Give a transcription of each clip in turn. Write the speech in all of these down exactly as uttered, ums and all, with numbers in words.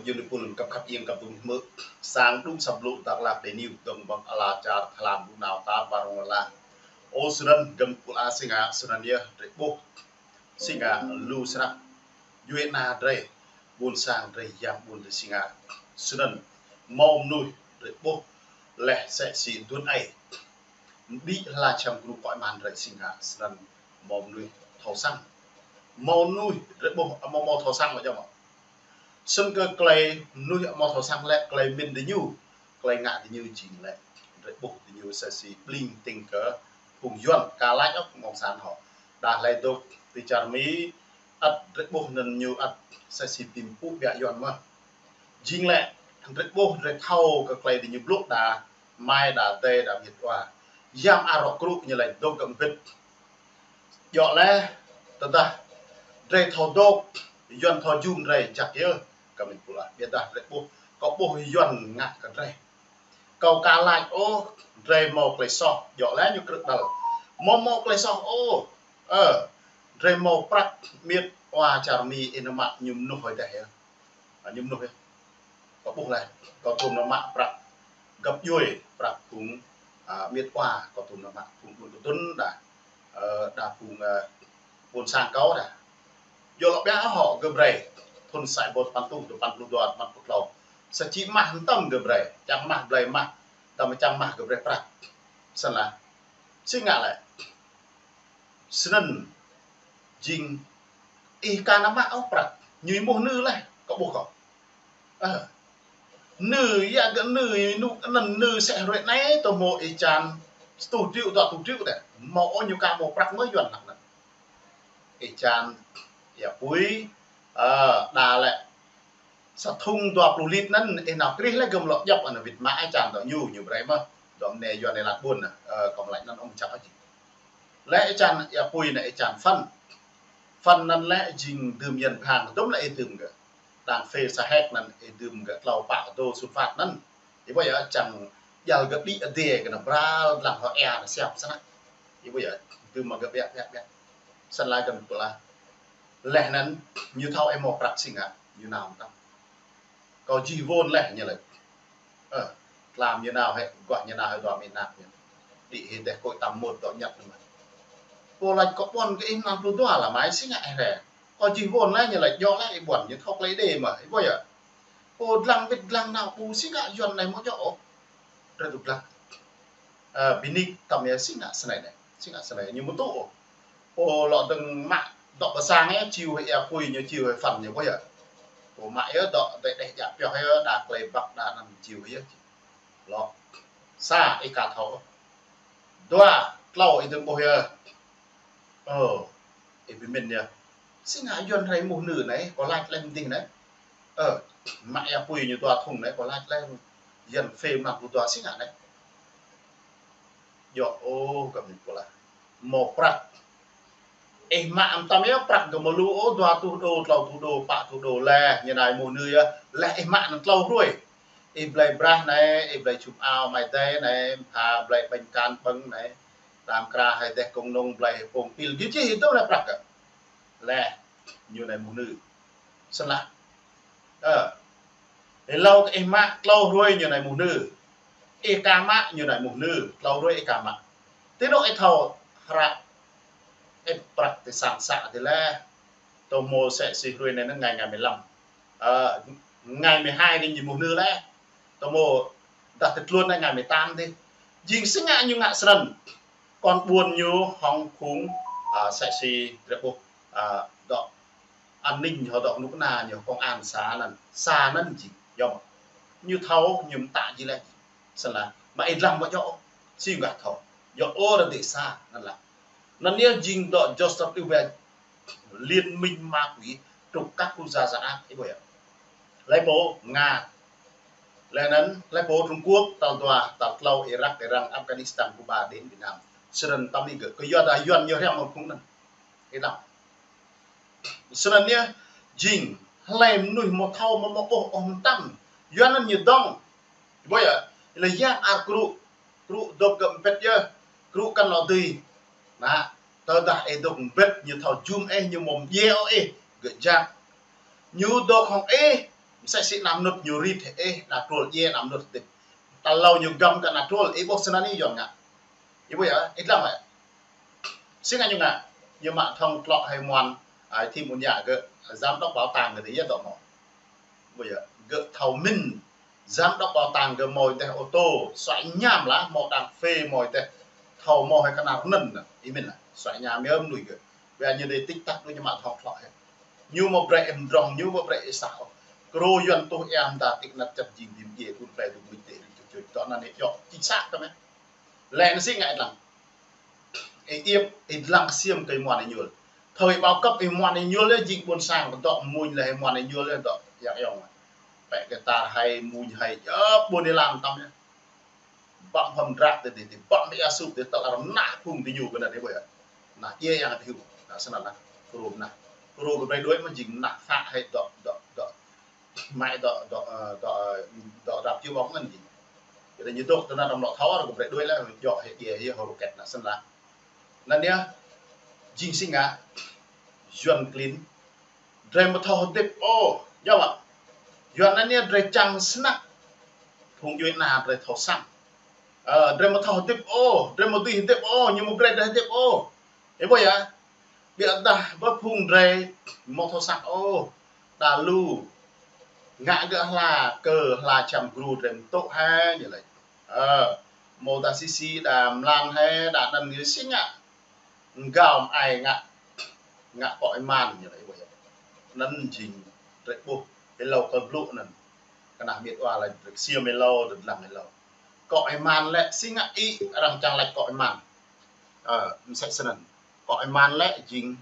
Yun pul kăp kăp ieng kăp tum hmư̆. Sang đŭng săp lu Dak Lak đe niu dong bang ala čar thalam đŭng nao ta barong la. Ơ, snăn găm pul a si ngă, snăn yơh drei ƀuh si ngă lu snăk. Djuê ana drei, ƀuôn sang drei, yang ƀuôn drei si ngă. Snăn mâo mnuih drei ƀuh leh sĕ si dŭn ai. Mđĭ hla čăm kru koi man drei si ngă, snăn mâo mnuih thâo săng. Mâo mnuih drei ƀuh, mâo mâo thâo săng mă jăm mă. Snăn kơ klei mnuih mâo thâo săng lĕ klei mĭn diñu, klei ngă diñu jing lĕ drei ƀuh diñu sĕ si ƀling tĭng kơ phung Yuăn ka lač ôh mơ̆ng san hŏ. Đa hlei dôk ti čar Mi, ăt drei ƀuh anăn ñu ăt sĕ si bi mpŭ biă Yuăn mơh. Jing lĕ drei ƀuh drei thâo kơ klei diñu blŭ đa mai đa dê đa miêt wa. Yang arŏ kru ñu lač dôk găm bĭt. Djŏ leh, tơdah drei thâo dôk, Yuăn thâo jum drei jăk yơh, kơ mĭn pul a. Ƀiădah drei ƀuh, kâo ƀuh Yuăn ngă kơ drei. Kâo ka lač ôh, drei mâo klei soh, djŏ leh ñu krư̆ đăl. Mâo mâo klei soh ôh, ơ, drei mâo prăk miêt wa čar Mi ih nao mă ñu mnuih hôi deh yơh. A, ñu mnuih yơh. Kâo ƀuh leh, kâo tuôm nao mă prăk găp djuê, prăk phung, a, miêt wa, kâo tuôm nao mă phung đun kơ dŭn đa, ơ, đa phung, ơ, ƀuôn sang kâo đa. Djŏ lŏ biă hŏ gơ̆ brei, thŭn sa êbâo tơpăn êtuh, tơpăn pluh dua, tơpăn pluh tlâo. Sa čĭ mah mtam gơ̆ brei, čang mah blei mah, tơma čang mah gơ̆ brei prăk. Snăn lah. Si ngă lĕ. Snăn jing ih ka nao mă ôh prăk. Ñu êmuh nư leh, kâo ƀuh kâo. Ơ. Nư, ya gơ̆ nư, nŭk anăn nư sĕ hruê anei, tơ mâo ih čan, sa êtuh triệu, dua êtuh triệu deh. Mâo ôh ñu ka mâo prăk mơ̆ Yuăn hlăk anăn. Ih čan, ya pui, ơ, đa lĕ. Sa thŭng dua pluh lit anăn, ih nao krih leh gơ̆m lŏ djăp anăn wĭt mă ih čan dŏ ñu, ñu brei mơh. Dŏ mnê Yuăn ih lăk ƀuôn, ơ, kâo mă lač anăn ôh mčăk ôh jing. Leh ih čan, ya pui anăn ih čan phân. Phân anăn leh jing dưm yan bhang, dŭm leh ih dưm gơ̆. Đang phê sa hek anăn ih dưm gơ̆ tlâo pă đô sulfat anăn. Ih ƀuh yơh, čang djăl gơ̆ đĭ adê kơ anăn bral dlăng hŏ êa anăn siap snăk. Ih ƀuh yơh, dưm mă gơ̆ biă, biă, biă. Snăn lah gơ̆m pul a. Leh anăn ñu thâo ih mâo prăk si ngă, ñu nao mtam. Kâo jih won leh ñu lač. Ơ, tlam ñu nao hĕ, guah ñu nao hĕ dua mĭn nak ñu. Đĭ hĕ deh kôi tăm mŭt dŏ ñăt mơh. Pô lač kâo ƀuăn kơ ih mlam pluh dua lah mai si ngă ih hre. Kâo jih won leh ñu lač djŏ leh ih ƀuăn ñu thâo klei đê mơh, ih ƀuh yơh. Pô dlăng wĭt dlăng nao ƀu si ngă Yuăn anei mâo djŏ ôh. Drei dôk dlăng. Ơ, bi nik tăm yơh si ngă snei anei. Si ngă snei ñu mâo tŭ ôh. Pô lŏ dơ̆ng mă dŏ ƀơ sang yơh, čiu hĕ ya pui ñu čiu hĕ phân ñu ƀuh yơh. Pô mă yơh dŏ dêh dêh djă pioh yơh, đa klei băk đa anăn čiu yơh. Lŏ. Sa ih ka thâo. Dua, tlâo ih dơ̆ng ƀuh yơh. Ơ, ih bi mĭn yơh. Si ngă Yuăn hrei êmuh nư anei, kâo lač leh mdih anei. Ơ, mă ya pui ñu dua thŭng anei, kâo lač leh Yuăn phê mă pluh dua si ngă anei. Djŏ ôh, kơ mĭn pul a. Mâo prăk. Ih mă mtam yơh prăk gơ̆ mâo lu ôh, dua êtuh đô, tlâo êtuh đô, pă êtuh đô leh, ñu nao êmuh nư yơh, leh ih mă anăn tlâo hruê. Ih blei braih anei, ih blei čum ao amai adei anei, pha blei ƀañ kan ƀơ̆ng anei. Tam kra hĕ deh kông nông blei hĕ pông pil, gih čih ih dơ̆ng leh prăk gơ̆. Leh, ñu nao êmuh nư. Snăn lah. Ơ. Ih hlâo kơ ih mă tlâo hruê ñu nao êmuh nư. Ih ka mă ñu nao êmuh nư. Tlâo hruê ih ka mă. Ti anôk ih thâo hră. Ih prăk ti sang să ti leh. Tơ mâo sĕ si hruê anei anăn ngày, ngày mười lăm. Ơ, ngày mười hai anei ñu êmuh nư leh. Tơ mâo dah ti tluôn anei ngày mười tám dih. Jing si ngă ñu ngă snăn. Kơ ƀuôn ñu hŏng phung, ơ, sĕ si drei ƀuh, ơ, dŏ an ninh hŏ dŏ knŭk kna ñu công an sa anăn. Sa anăn jing. Yơh. Ñu thâo ñu mtă jih leh. Snăn lah. Mă ih dlăng mâo djŏ. Si ngă thâo. Djŏ ôh rơdêh sa anăn lah. Anăn yơh jing dŏ Joseph Iwet. Liên minh ma quỷ trục các quốc gia gian ác, ih ƀuh yơh. Hlei pô Nga. Leh anăn, hlei pô Trung Quốc, tal dua, tal tlâo, Iraq, Iran, Afghanistan, Cuba, đến Việt Nam. Snăn tăm ih gơ̆, kơ yua dah Yuăn ñu hriăm mơ̆ng phung anăn. Ih dlăng. Snăn yơh, jing, hlei mnuih mâo thâo, mâo mâo ƀuh, ôh mtam. Yuăn anăn ñu dŏng. Ih ƀuh yơh, leh yang ar kru. Kru dôk gơ̆ mbĭt yơh, kru kăn lŏ dưi. Nă, tơdah ih dôk mbĭt ñu thâo jum ih, ñu mâo mdjiê ôh ih, gơ̆ jak. Ñu dôk hŏng ih, Sĕ sĭ ană mơnŭt ñu rĭt hĭ, ană truăl djai ană mơnŭt hơdip. Tơlơi ñu găm kơ ană truăl, ih ƀuh snăn anai Yuan ngă. Ih ƀuh yơh, ih dlăng yơh. Sĭ ngă ñu ngă, ñu mă thŏng tlŏ hĭ muan, ơ, thim ƀun yă gơ̆, giám đốc bảo tàng gơ̆ dih yơh dŏ mơ̆. Ƀuh yơh, gơ̆ thâo mĭn, giám đốc bảo tàng gơ̆ mơ̆ dêh ô tô, suaih ñam lah, mơ̆ đang phê mơ̆ dêh, thâo mơ̆ hĭ kơnar năn, ih mĭn lah, suaih ñam yơh mơnuih gơ̆. Ƀiă ñu dêh tik tak đuaĭ ñu mă thŏng tlŏ hĭ. Ñu mơ̆ brơi ih mdrŏng, ñu mơ̆ brơi ih sah ôh. Kơ Yuan tuh ih mơda tik năt čăt jing bim djai, ƀun plei dŭ mưč tê rĭ čuč čuč, dŏ anăn ih djŏ, chính xác kơ mĕ. Lĕ anai sĭ ngă ih dlăng. Ih iĕp, ih dlăng ksiêm kơ muan ih ñuôl. Thâo ih bao cấp ih muan ih ñuôl yơh jing ƀôn sang, dŏ mmuñ lĕ ih muan ih ñuôl yơh dŏ yak yŏng. Pĕ kơ tar hai mmuñ hai, yơh, ƀôn ih lam tăm yơh. Băm hŏm drak tê tê tê, băm ih asup tê tơl arăng mơnah phung tơ ñu kơ anăn ih ƀuh yơh. Ană djai yang tơ hyu, ană snăn lah. Kơ rô mơnah. Kơ rô kơ brơi đuaĭ mơ̆ jing mơnah khă hai dŏ, dŏ, dŏ. Mai dŏ, dŏ, ơ, dŏ, ơ, dŏ rap chiu ƀong ngăn jing. Kơ anai ñu dŏ tơ anăn đăm lŏ thâo, kơ brơi đuaĭ lah, djŏ hĭ djai hĭ hŏ rô kĕt ană snăn lah. Anăn yơh, jing sĭ ngă, Yuan klin, drơi mơ̆ thâo hơdip ôh, yơh mă. Yuan anăn yơh drơi čang snăk, phung djuai ană drơi thâo săng. Ơ, drơi mơ̆ thâo hơdip ôh, drơi mơ̆ dưi hơdip ôh, ñu mơ̆ brơi drơi hơdip ôh. Ih ƀuh yơh, ƀiădah ƀơi phung drơi mơ̆ thâo săng ôh, đa lu, ngă gơ̆ hla, kơ hla čăm gru drơi mơ̆ tŭ hă, ñu laĭ. Ơ, mơ̆ đa sĭ sĭ, đa mlan hĭ, đa anăn ñu sĭ ngă. Mgao mơai ngă, ngă akŏ êman ñu laĭ ih ƀuh yơh. Anăn jing drơi ƀuh, hlâo kơ blŭ anăn. Kơnah mĭt wa laĭ drơi ksiêm hlâo, drơi dlăng hlâo. Akŏ êman lĕ sĭ ngă ih arăng čang laĭ akŏ êman. Ơ, msĕ snăn. Akŏ êman lĕ jing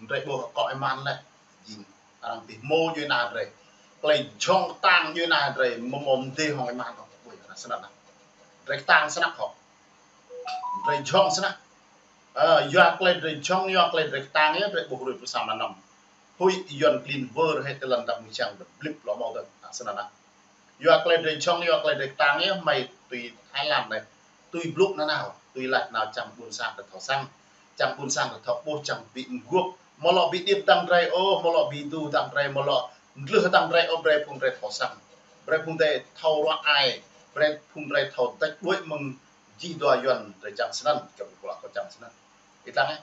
drơi ƀuh akŏ êman lĕ jing arăng tih mơ̆ djuai ană drơi. Klei jhŏng ktang djuai ană drơi mơ̆ mơ̆ mdê hŏng êman ôh. Ui, ană snăn ană. Drơi ktang snăk hŏ. Drơi jhŏng snăk. Ơ, yua klei drơi jhŏng, yua klei drơi ktang yơh, drơi ƀuh rui pơsam anăm. Huĭ Yuan klin wơr hĭ tơlăn dăp mơ̆ng čang dăp blip lŏ mâo dơ̆ng. Ană snăn ană. Yua klei drơi jhŏng, yua klei drơi ktang yơh, mơi tui Thái Lan anai. Tui blŭ nanao, tui laĭ nao čang ƀuôn sang tơ thâo săng. Čang ƀuôn sang tơ thâo ƀuh, čang ƀĭ mguôp. Mơ̆ lŏ ƀĭ điêt dăng drơi ôh, mơ̆ lŏ ƀĭ du dăng drơi, mơ̆ lŏ mdlưh dăng drơi ôh, brơi phung drơi thâo săng. Brơi phung drơi thâo ruă ai, brơi phung drơi thâo tĕč đuaĭ mơ̆ng jih dua Yuan drơi čang snăn, kơ ƀuh pơlă kơ čang snăn. Ih dlăng yơh.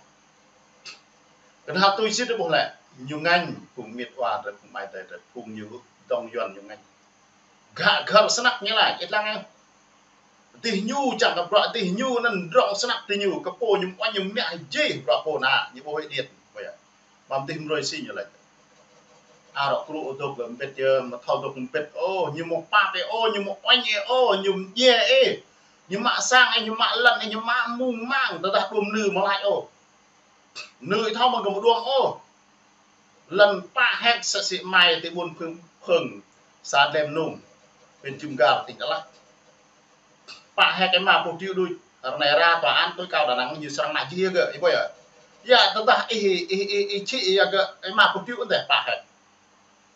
Kơnhal tui sĭt ih ƀuh lĕ, ñu ngăn, phung mĭt wa drơi, phung amai adơi drơi, phung ñu dŏng Yuan ñu ngăn. Gah găr snăk ñu laĭ, ih dlăng yơh. Dih ñu čang kơ bruă dih ñu anăn drŏng snăk dih ñu, kơ pô ñu mơ̆ ñu mă jih bruă pô ană, ñu ƀuh hĭ điêt, ƀuh yơh. Mă dih mrơi sĭ ñu laĭ. Arŏ kru ôh dŏ kơ mbĭt yơh, mơ̆ thâo dŏ kơ mbĭt ôh, ñu mơ̆ pap ih ôh, ñu mơ̆ uañ ih ôh, ñu mdjai ih. Ñu mă sang ih, ñu mă lăn ih, ñu mă mung mang, tơdah đuôm nư mơ̆ laĭ ôh. Nư ih thâo mơ̆ gơ̆ mơ̆ đuôm ôh. Lăn pă héc sĕ sĭ mai ti ƀuôn Phơng, Phơng, să Dlem Nung, huyện Cư M'gar, tỉnh Đắk Lắk. Pă héc êma pluh triệu đuč, ră anai ra tòa án tối cao Đà Nẵng ñu srăng mă jih gơ̆, ih ƀuh yơh. Yơh, tơdah ih, ih, ih, ih čhĭ yơh gơ̆, êma pluh triệu anŭn dêh pă héc.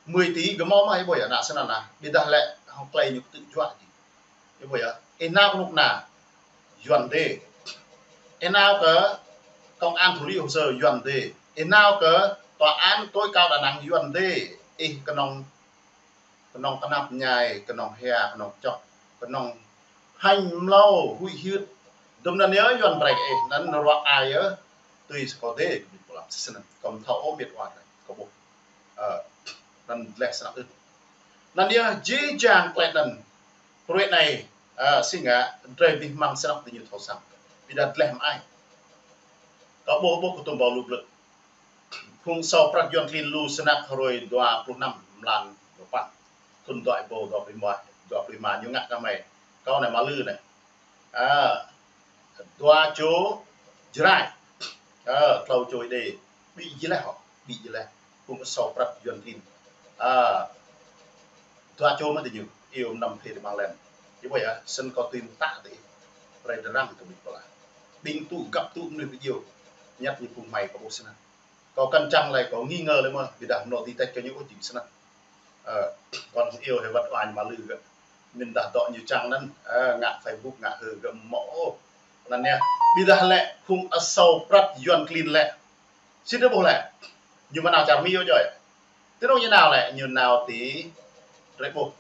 Mười tỷ gơ̆ mâo mơ̆, ih ƀuh yơh, ană snăn ană. Ƀiădah lĕ hŏng klei ñu ktư̆ juă jing. Ih ƀuh yơh, ih nao kơ anôk ană, Yuan dê. Ih nao kơ công an thụ lý hồ sơ, Yuan dê. Ih nao kơ tòa án tối cao Đà Nẵng, Yuan dê. Ih kơnơ̆ng, kơnơ̆ng kơnăp mơñai, kơnơ̆ng hia, kơnơ̆ng čŏk, kơnơ̆ng hêñ mlâo, huĭ hyưt. Dŭm anăn yơh Yuan brơi kơ ih, anăn ruă ai yơh, tui sa kâo dê, kơ ƀĭt pơlăm, sĭt snăn, kâo mơ̆ thâo ôh mĭt wa drơi, kâo ƀuh. Ơ, anăn dleh snăk ưt. Anăn yơh, jih jang klei anăn, pruê anai, ơ, sĭ ngă, drơi ƀĭ hmăng snăk tơ ñu thâo săng. Ƀiădah dleh mơai. Kâo ƀuh, ƀuh kơ tơm ƀâo lu blư̆. Phung asâo prăt Yuan klin lu snăk hruê dua pluh năm mlan dua păn. Thŭn dua êbâo dua pluh êma, dua pluh êma ñu ngă kơ mơi. Kâo anai Mlư anai. Ơ, dua čô Jrai. Ơ, tlâo čô Êđê. Ƀĭ jơleh hŏ, ƀĭ jơleh. Phung asâo prăt Yuan klin. Ơ, dua čô mơ̆ tơ ñu, iâu mơnăm phê tơ ƀăng lĕn. Ih ƀuh yơh, snăn kâo tui mtă tơ ih. Brơi drơi răng kơ ƀĭt pơlah. Ƀing tŭ găp tŭ mnuih ƀu djơ̆. Ñăt ñu phung hmei kâo ƀuh snăn. Kâo kăn čang lơi, kâo nghi ngờ lơi mơ̆, ƀiădah mơnŏ tơlơi tĕč kơ ñu ôh jing snăn. Ơ, kâo iâu hĭ wăt wa ñu Mlư gơ̆. Mĭn dah dŏ ñu čang anăn, ơ, ngă Facebook, ngă hơ gơ̆ mơ̆ ôh. Anăn yơh, ƀiădah lĕ phung asâo prăt Yuan klin lĕ. Sĭt ih ƀuh lĕ. Ñu mơ̆ nao čar Mi yơh djŏ. Tơnŭk ñu nao lĕ, ñu nao ti drơi ƀuh.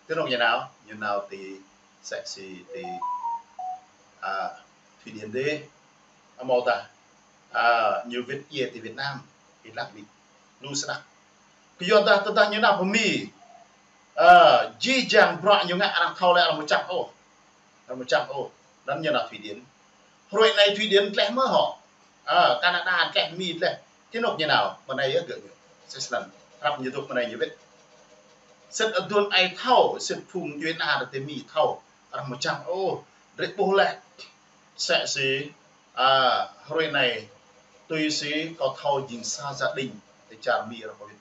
Tơnŭk ñu nao, ñu nao ti sĕ si ti, a, Thụy Điển dêh. Amâo tah, a, ñu wĭt djiê ti Việt Nam, ih lăng wĭt. Lu snăk. Kơ yua dah tơdah ñu nao pơ Mi, a, jih jang bruă ñu ngă arăng thâo lĕ arăng ƀu čang ôh. Arăng ƀu čang ôh. Anŭn ñu nao Thụy Điển. Hrơi anai Thụy Điển tleh mơ̆ hŏ. A, Canada tleh, Mi tleh. Tơnŭk ñu nao, mơ̆ng anai yơh gơ̆ ñu. Sĕ snăn. Hrăp ñu dŏ mơ̆ng anai ñu wĭt. Sĭt aduôn ai thâo, sĭt phung djuê ana ti Mi thâo. Arăng ƀu čang ôh. Drơi ƀuh lĕ. Sĕ si, a, hrơi anai, tui si kâo thâo jing sa gia đình, ti čar Mi arăng pơ wĭt.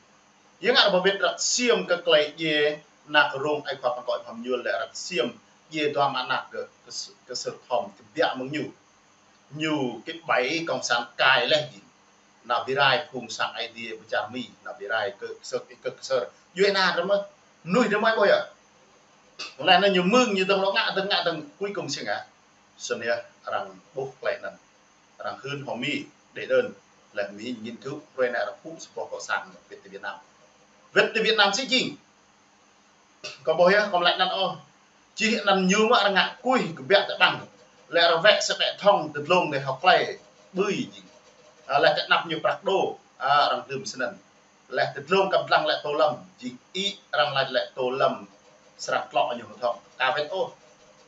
Yơh ngă arăng pơ wĭt răk ksiêm kơ klei djiê, anak rông ai khua păng kŏ pham ñuôl lĕ răk ksiêm, djiê dua mă anak kơ, kơ, kơ sơr thom, kơ biă mơ̆ng ñu. Ñu kơ ƀai cộng sản cai leh jing. Nao bi rai phung sang Aê Diê pơ čar Mi, nao bi rai kơ, kơ sơr, kơ, kơ sơr. Djuê ana drơi mơ̆, mnuih drơi mơ̆ ƀuh yơh. Leh anŭn ñu mơ̆ng, ñu dơ̆ng lŏ ngă, dơ̆ng ngă, dơ̆ng cuối cùng si ngă. Snăn yơh arăng ƀuh klei anŭn. Arăng hưn hŏ Mi, đê đơn, leh Mi nghiên cứu, hrơi anai arăng pŭ sa boh cộng sản wĭt ti Việt Nam. Wĭt ti Việt Nam si jing. Kâo ƀuh yơh, kâo mlĕ anăn ôh. Čih anăn ñu mơ̆ arăng ngă kuih kơ biă tơ ƀăng. Leh arăng wĕ sa ƀĕ thŏng tơdlông dêh hŏ klei ƀơi jing. A, leh tơ anăp ñu prăk đô, a, arăng dưm snăn. Leh tơdlông kăp dlăng lĕ tô lăm, jing ih arăng laĭ lĕ tô lăm srăng tlŏ ñu hŏ thŏng. Ka wĕt ôh.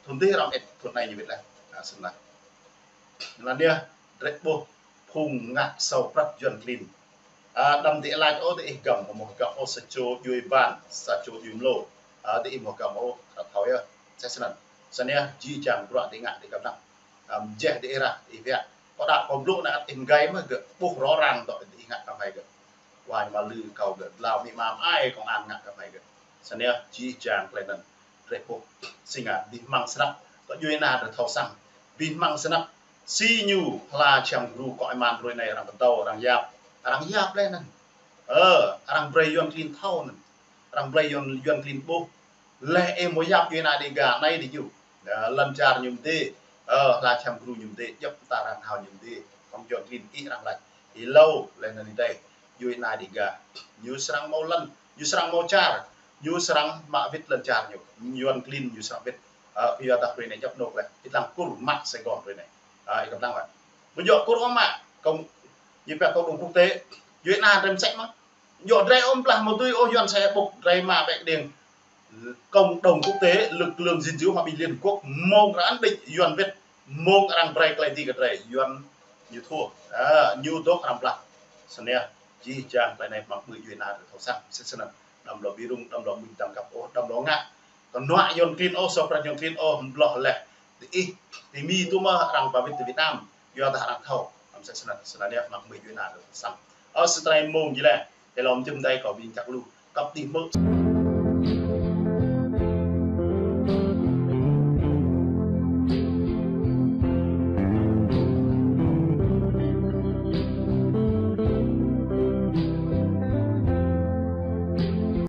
Thŭn dih arăng ĕt, thŭn anai ñu wĭt leh. A, snăn. Anăn yơh, drơi ƀuh phung ngă sâo prăk Yuăn klin. A, đăm dih laĭ ôh dih ih găm, mâo găm ôh sa čô djuê ban, sa čô djuê mlô. A, dih ih mâo găm ôh, arăng thâo yơh. Sĕ snăn. Snăn yơh, jih jang bruă dih ngă dih kăp dlăng. A, mjeh dih ih rah, ih biă. Kâo đăo kâo blŭ anăn ih mgai mơ̆ gơ̆, ƀuh rõ ràng dŏ dih ih ngă kơ hmei gơ̆. Wa ñu mă lư kâo gơ̆, dlao amĭ ama ai công an ngă kơ hmei gơ̆. Snăn yơh, jih jang klei anăn. Drơi ƀuh, si ngă, bi hmăng snăk, kơ djuê ana drơi thâo săng. Bi hmăng snăk, si ñu, hla čhiăm gru kŏ êman hrơi anai arăng pơtô, arăng yap. Arăng yap leh anăn. Ơ, arăng brơi Yuăn klin thâo anăn. Arăng brơi Yuăn, Yuăn klin ƀuh. Leh ih mâo yap djuê ana Đêga anai dih ñu. Ơ, lŏn čar ñu mdê. Ơ, hla čhiăm gru ñu mdê. Djŏp mta arăng hao ñu mdê. Kŏng Yuăn klin ih arăng laĭ. Ih hlâo, leh anăn ih dai. Djuê ana Đêga. Ñu srăng mâo lŏn. Ñu srăng mâo čar. Ñu srăng mă wĭt lŏn čar ñu. Yuăn klin ñu srăng wĭt. A, kơ yua dah hrơi anai djŏp anôk leh. Ih lăng Kur mă Sài Gòn hrơi anai. A, ih kăp dlăng wĕ. Ƀu djŏ Kur ôh mă. Kŏng, ñu pĕk cộng đồng quốc tế. Djuê ana drơi msĕ mơ̆. Djŏ drơi ôm blah mơ̆ tui ôh Yuăn sĕ ƀŭk drơi mă ƀĕ đing. Cộng đồng quốc tế, lực lượng gìn giữ hòa bình Liên Hợp Quốc, mơ̆ng arăng đĭ Yuăn wĭt, mơ̆ng arăng brơi klei dih kơ drơi, Yuăn ñu thua. A, ñu dŏ arăng blah. Snăn yơh, jih jang klei anai mă ƀơi djuê ana drơi thâo săng, sĭt snăn. Đăm lŏ bi rŭng, đăm lŏ mŭt tăm kăp ôh, đăm lŏ ngă. Kơ nuă Yuăn klin ôh, sô prăk Yuăn klin ôh, hơbloh leh. Dih ih, ti Mi tŭ mơ̆ arăng ba wĭt ti Việt Nam, yua dah arăng thâo. Đăm sĕ snăn, snăn yơh mă ƀơi djuê ana drơi thâo săng. Ơ, sơtrai mơ̆ng jih leh, tơlơi lŏm jơm dai kâo ƀing čăk lu, kăp dih mơ̆.